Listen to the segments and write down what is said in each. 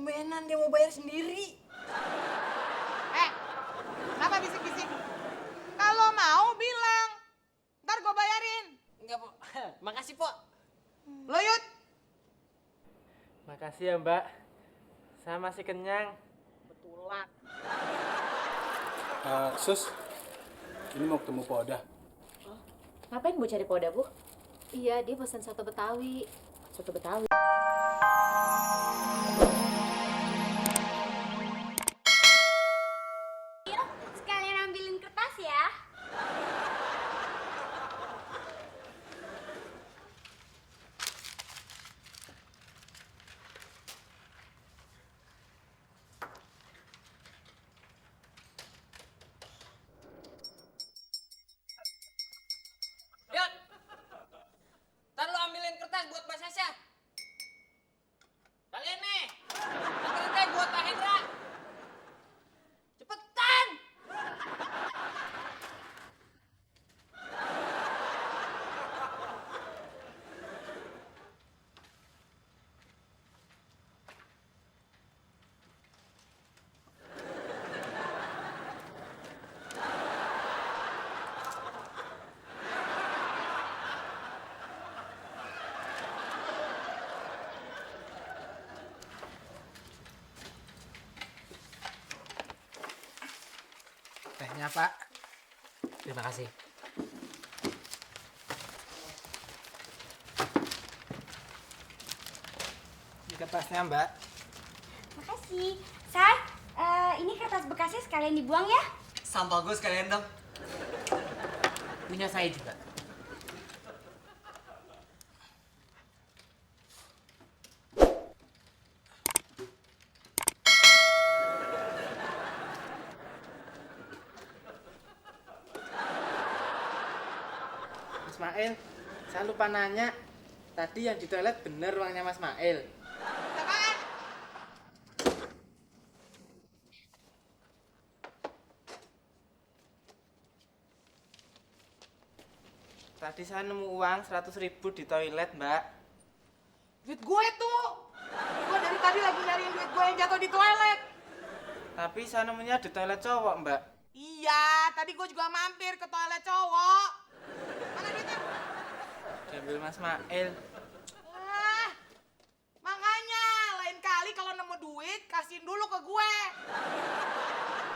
tumbenan dia mau bayar sendiri. Kenapa bisik-bisik? Kalau mau bilang, ntar gue bayarin. Enggak, Po. Makasih, Po. Lo Yud? Makasih ya Mbak, saya masih kenyang. Betulan. Sus, ini mau ketemu Pak Oda. Ngapain Bu cari Poda, Bu? Iya, dia pesan soto Betawi. Soto Betawi. Sekalian ambilin kertas ya. Yuk. Ntar lo ambilin kertas buat Mbak Sasha. Kalian nih. Anterin teh buat Pak Hendra. Cepetan. Tehnya Pak. Terima kasih. Ini kertasnya Mbak. Makasih. Say, ini kertas bekasnya sekalian dibuang ya. Sampah gue sekalian dong. Punya saya juga. Mas Mail, saya lupa nanya. Tadi yang di toilet bener uangnya Mas Mail. Apaan? Tadi saya nemu uang 100.000 di toilet Mbak. Duit gue tuh. Gue dari tadi lagi nyariin duit gue yang jatuh di toilet. Tapi saya nemunya di toilet cowok Mbak. Iya, tadi gue juga mampir ke toilet cowok. Mana duitnya? Diambil Mas Mail. Ah, makanya lain kali kalau nemu duit kasihin dulu ke gue.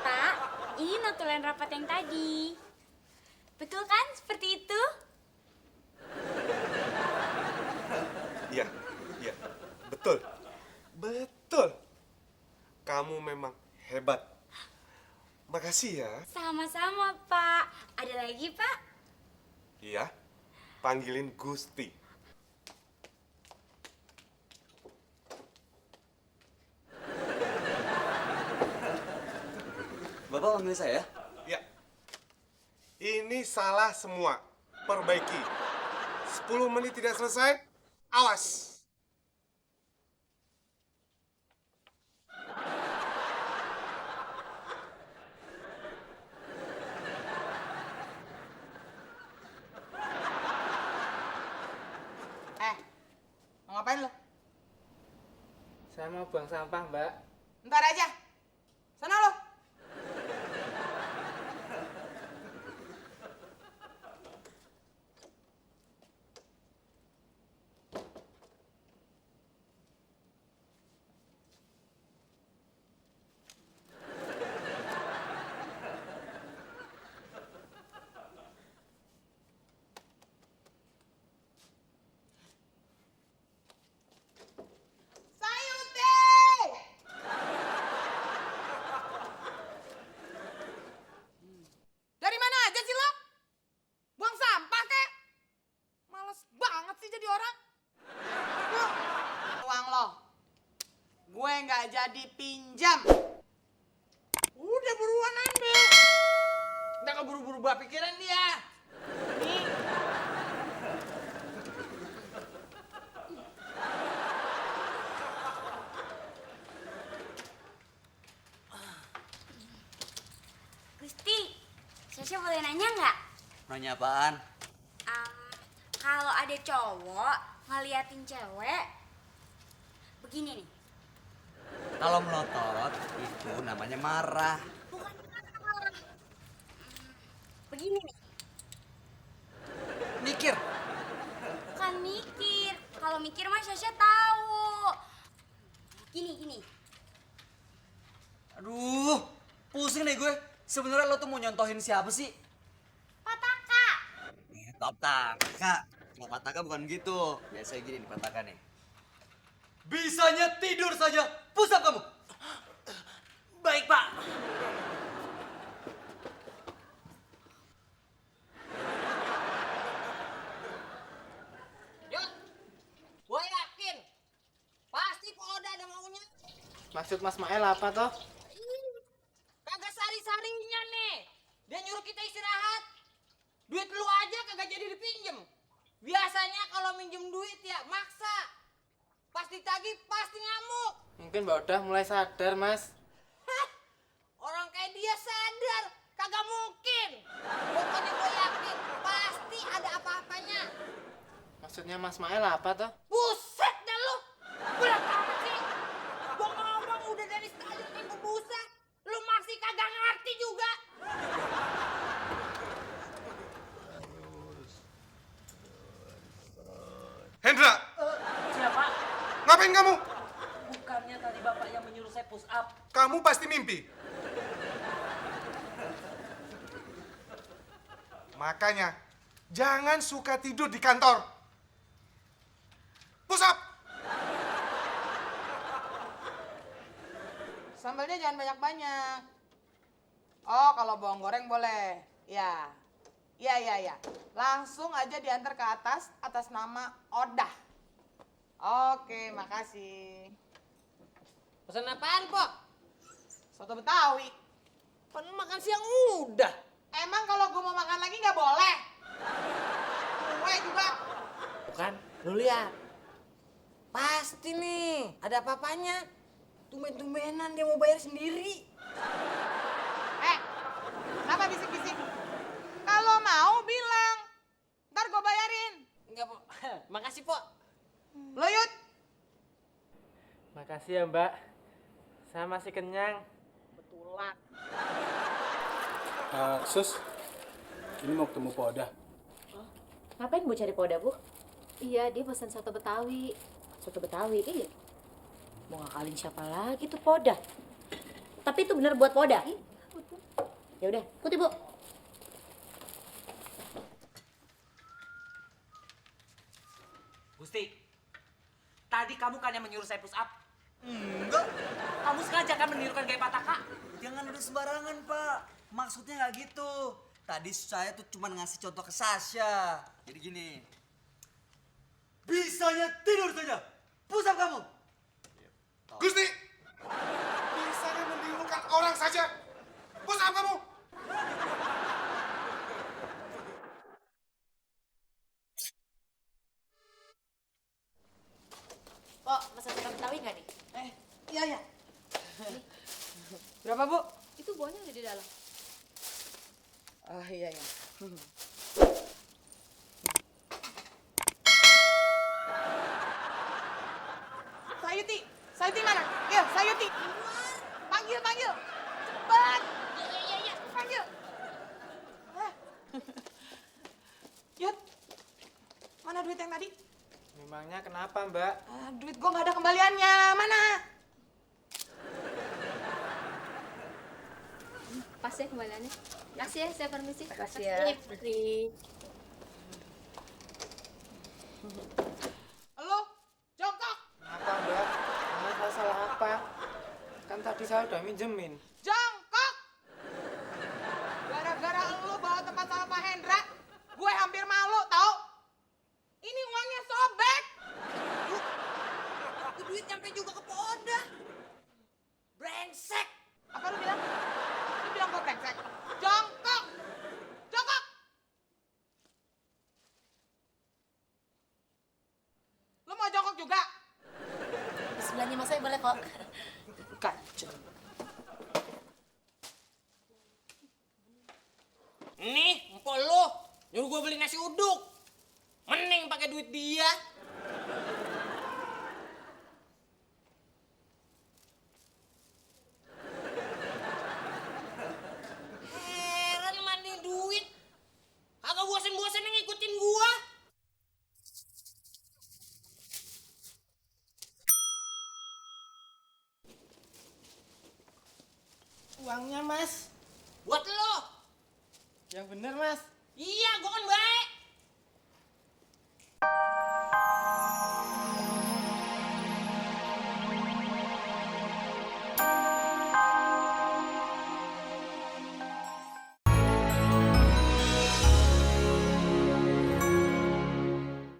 Pak, ini notulen rapat yang tadi. Betul kan seperti itu? Iya, iya, betul, betul. Kamu memang hebat. Makasih ya. Sama-sama, Pak. Ada lagi, Pak? Iya, panggilin Gusti. Bapak panggil saya? Ya, ini salah semua. Perbaiki. 10 menit tidak selesai, awas. Mau ngapain lo? Saya mau buang sampah Mbak. Ntar aja. Sana lo. Sayute! Dari mana aja sih lo? Buang sampah kek? Males banget sih jadi orang. Yuk, uang lo. Gue nggak jadi pinjam. Udah buruan ambil. Udah keburu-buru buat pikiran dia. Nih. Gusti, Sasha boleh nanya nggak? Nanya apaan? Kalau ada cowok ngeliatin cewek, begini nih. Kalau melotot itu namanya marah. Begini nih, Mikir. bukan mikir. Kalau mikir mah Sasha tahu. Gini. Aduh, pusing deh gue. Sebenarnya lo tuh mau nyontohin siapa sih? Pataka. Pataka. Kalau pataka bukan gitu. Biasanya gini nih pataka nih. Bisanya tidur saja. Pusat kamu. Baik, Pak. Yuk, gue yakin pasti Poda ada maunya. Maksud Mas Mael apa toh? Kagak sari-sarinya nih. Dia nyuruh kita istirahat. Duit lu aja kagak jadi dipinjem. Biasanya kalau minjem duit ya maksa. Pas ditagih pasti ngamuk. Mungkin Mbak Odah mulai sadar, Mas. Hah, orang kayak dia sadar. Kagak mungkin. Pokoknya gue yakin pasti ada apa-apanya. Maksudnya Mas Mael apa toh? Buset dah lu. Berat amat sih. Gua ngomong udah dari stadion minggu buset. Lu masih kagak ngerti juga. Hendra, Siapa? ngapain kamu? Bukannya tadi bapak yang menyuruh saya push up. Kamu pasti mimpi. Makanya, jangan suka tidur di kantor. Push up. Sambalnya jangan banyak-banyak. Oh, kalau bawang goreng boleh. Ya. Ya. Langsung aja diantar ke atas nama Odah. Oke, makasih. Pesan apaan, Pok? Soto Betawi. Kan makan siang udah. Emang kalau gue mau makan lagi nggak boleh? Gue juga. Bukan, lu lihat. Pasti nih, ada apa-apanya. Tumben-tumbenan dia mau bayar sendiri. Kenapa bisik-bisik? Kalau mau bilang. Ntar gue bayarin. Enggak, Pok. Makasih, Pok. Lo Yud. Makasih ya, Mbak. Saya masih kenyang. Betulan. Sus, ini mau ketemu Poda. Ngapain Bu cari Poda, Bu? Iya, dia pesan soto Betawi. Soto Betawi, iya. Mau ngakalin siapa lagi tuh Poda? Tapi itu bener buat Poda. Ya udah, ikuti Bu. Gusti, tadi kamu kan yang menyuruh saya push up. Enggak. Kamu sengaja kan menirukan gaya pataka. Jangan udah sembarangan, Pak. Maksudnya nggak gitu. Tadi saya tuh cuma ngasih contoh ke Sasha. Jadi gini. Bisanya tidur saja. Pusat kamu. Gusti, bisanya menirukan orang saja. Push up kamu. Kok pesan soto Betawi nggak nih? Iya. Berapa, Bu? Itu buahnya udah di dalam. Oh, iya. Sayuti mana? Iya, Sayuti. Panggil. Cepat. Iya. Panggil. Yud, mana duit yang tadi? Memangnya kenapa, Mbak? Duit gua nggak ada kembaliannya. Mana? Pas ya kembaliannya. Kasih ya, saya permisi. Makasih ya. Lo, jongkok. Kenapa, Mbak? Emang saya salah apa? Kan tadi saya udah minjemin. Jongkok. Gara-gara lo bawa tempat sama Pak Hendra, gue hampir malu, tau? Ini uangnya sobek. Itu duit nyampe juga ke Poda. Brengsek. Apa lu bilang? Lu bilang gue brengsek? Jongkok. Lu mau jongkok juga? Sebelahnya Mas saya boleh kok. Kacau. Nih, empok lu nyuruh gue beli nasi uduk. Mending pakai duit dia. Uangnya mas. Buat lo. Yang bener mas. Iya, gua kan baik.